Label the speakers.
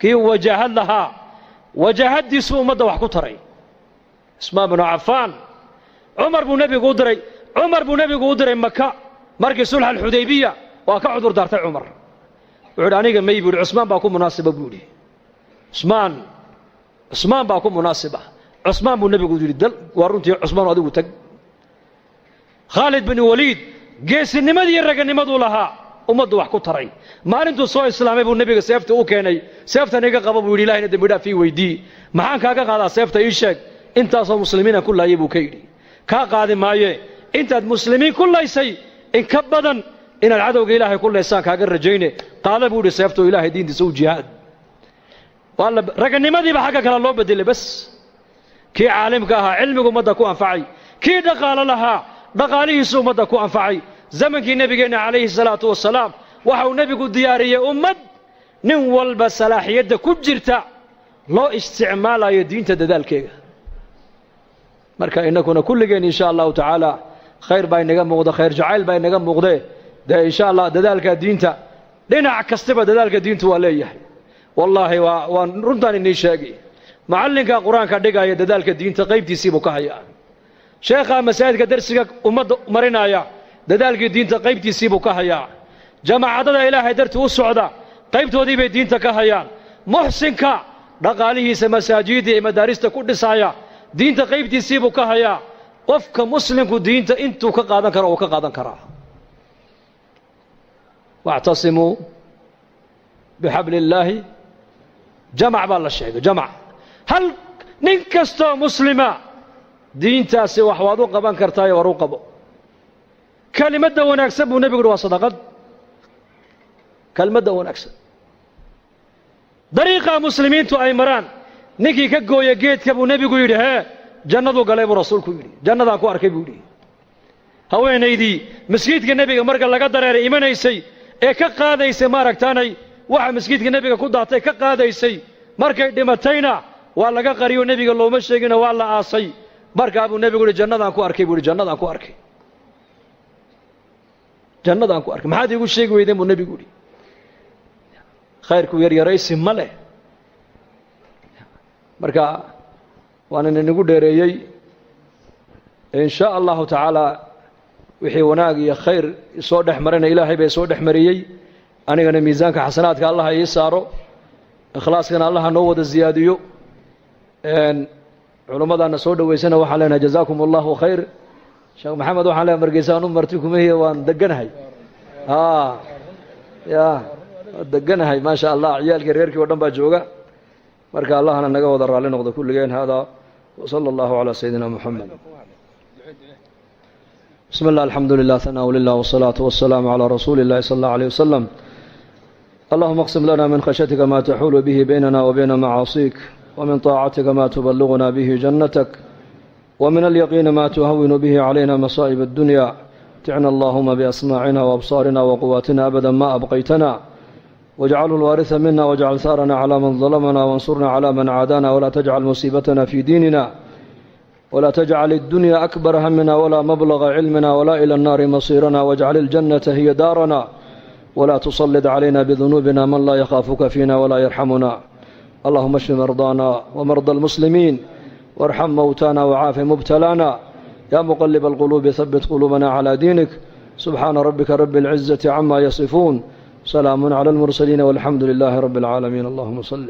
Speaker 1: Kii wajaahad lahaa, wajaahaddiisuu ummadda wax ku taray. Cusmaan binu Cafaan, Cumar buu nebigu u diray, Cumar buu nebigu u diray Maka markii sulx Alxudaybiya. Waa ka cudur daartay Cumar. Wuxu uhi: "Aniga may," buu yidhi, "Cusmaan baa ku munaasiba," buu yidhi. Cusmaan, Cusmaan baa ku munaasiba. Cusmaan buu nebigu yidhi: "Dal waa runtii, Cusmaan, adigu tag." Khaalid bin Waliid geesinimadii iyo raganimaduu lahaa ummaddu wax ku taray. Maalintuu soo islaamay buu nebiga seefta u keenay. "Seeftan iga qaba," buu yidhi, "Ilahayna dembi dhaaf ii weydii." "Maxaan kaaga qaadaa seefta? Ii sheeg." "Intaasoo muslimiinaan ku laayay," buu ka yidhi. "Kaa qaadi maaye. Intaad muslimiin ku laysay in ka badan inaad cadowga Ilaahay ku laysaan kaaga rajayne. Qaada," buu yidhi, "seefta oo Ilaahay diintiisa u jihaad." Waa la raganimadiiba xagga kale loo bedelay bas. Kii caalimka ahaa cilmigu ummadda ku anfacay, kii dhaqaalo lahaa dhaqaalihiisu ummadda ku anfacay. Zamankii nebigeenna calayhi salaatu wasalaam waxa uu nebigu diyaariyey ummad nin walba salaaxiyadda ku jirta loo isticmaalayo diinta dadaalkeega. Marka innakuna kulligeen, insha Allahu tacaala, khayr baa inaga muuqda, khayr jacayl baa inaga muuqdee. Dee insha Allah dadaalka diinta dhinac kastaba dadaalka diintu waa leeyahay. Wallaahi waan runtaan inii sheegay. Macallinka Qur-aanka dhigaya dadaalka diinta qaybtiisiibuu ka hayaa. Sheekhaa masaajidka darsiga ummadda marinaya dadaalkii diinta qaybtiisiibuu ka hayaa. Jamaacadada Ilaahay dartii u socda qaybtoodii bay diinta ka hayaan. Muxsinka dhaqaalihiisa masaajidda iyo madaarista ku dhisaya diinta qaybtiisiibuu ka hayaa. Qofka muslimku diinta intuu ka qaadan karo uu ka qaadan karaa. واعتصموا بحبل الله jamac baa la sheegay, jamac. Hal nin kastoo muslima diintaasi wax waad u qaban kartaayo, war u qabo. Kelimadda wanaagsan, buu nebigu uhi, waa sadaqad. Kelmadda wanaagsan, dariiqaa muslimiintu ay maraan ninkii ka gooya geedka, buu nebigu yidhi, hee, jannaduu galay, buu rasuulku yidhi. "Jannadaan ku arkay," buu yidhi. Haweenaydii masjidka nebiga marka laga dareeray imanaysay ee ka qaadaysay, maaragtaanay, waxa masjidka nebiga ku daatay ka qaadaysay, markay dhimatayna waa laga qariyo, nebiga looma sheegino, waa la aasay. Markaa buu nebigu yidhi: "Jannadaan ku arkay," buu yidhi. "Jannadaan ku arkay, jannadaan ku arkay. Maxaad iigu sheegi weydeen?" buu nebigu yidhi. Khayrku yaryaraysi ma leh. Marka waan inagu dheereeyey. In sha Allahu tacaala, wixii wanaag iyo khayr soo dhex marana Ilaahay bay soo dhex mariyey. Anigana miisaanka xasanaadka Allaha ii saaro, ikhlaaskana Allaha noo wada siyaadiyo. Culummadaana soo dhoweysana waxaan leenahay: jazaakum Allahu khayr. Sheekh Maxamed waxaan leenahay: Margeysa anu marti kumahiya, waan deganahay, ya waan deganahay, maasha Allah. Ciyaalkii, reerkii o dhan baa jooga. Marka Allahna naga wada raalli noqdo kulligeen. Hada وصلى الله على سيدنا محمد. بسم الله، الحمد لله، ثناء لله، والصلاة والسلام على رسول الله صلى الله عليه وسلم. اللهم اقسم لنا من خشيتك ما تحول به بيننا وبين معاصيك، ومن طاعتك ما تبلغنا به جنتك، ومن اليقين ما تهون به علينا مصائب الدنيا. متعنا اللهم بأسماعنا وأبصارنا وقواتنا أبدا ما أبقيتنا، واجعله الوارث منا، واجعل ثارنا على من ظلمنا، وانصرنا على من عادانا، ولا تجعل مصيبتنا في ديننا، ولا تجعل الدنيا أكبر همنا ولا مبلغ علمنا، ولا إلى النار مصيرنا، واجعل الجنة هي دارنا، ولا تسلط علينا بذنوبنا من لا يخافك فينا ولا يرحمنا. اللهم اشف مرضانا ومرضى المسلمين، وارحم موتانا، وعاف مبتلانا. يا مقلب القلوب، ثبت قلوبنا على دينك. سبحان ربك رب العزة عما يصفون، سلام على المرسلين، والحمد لله رب العالمين. اللهم صل.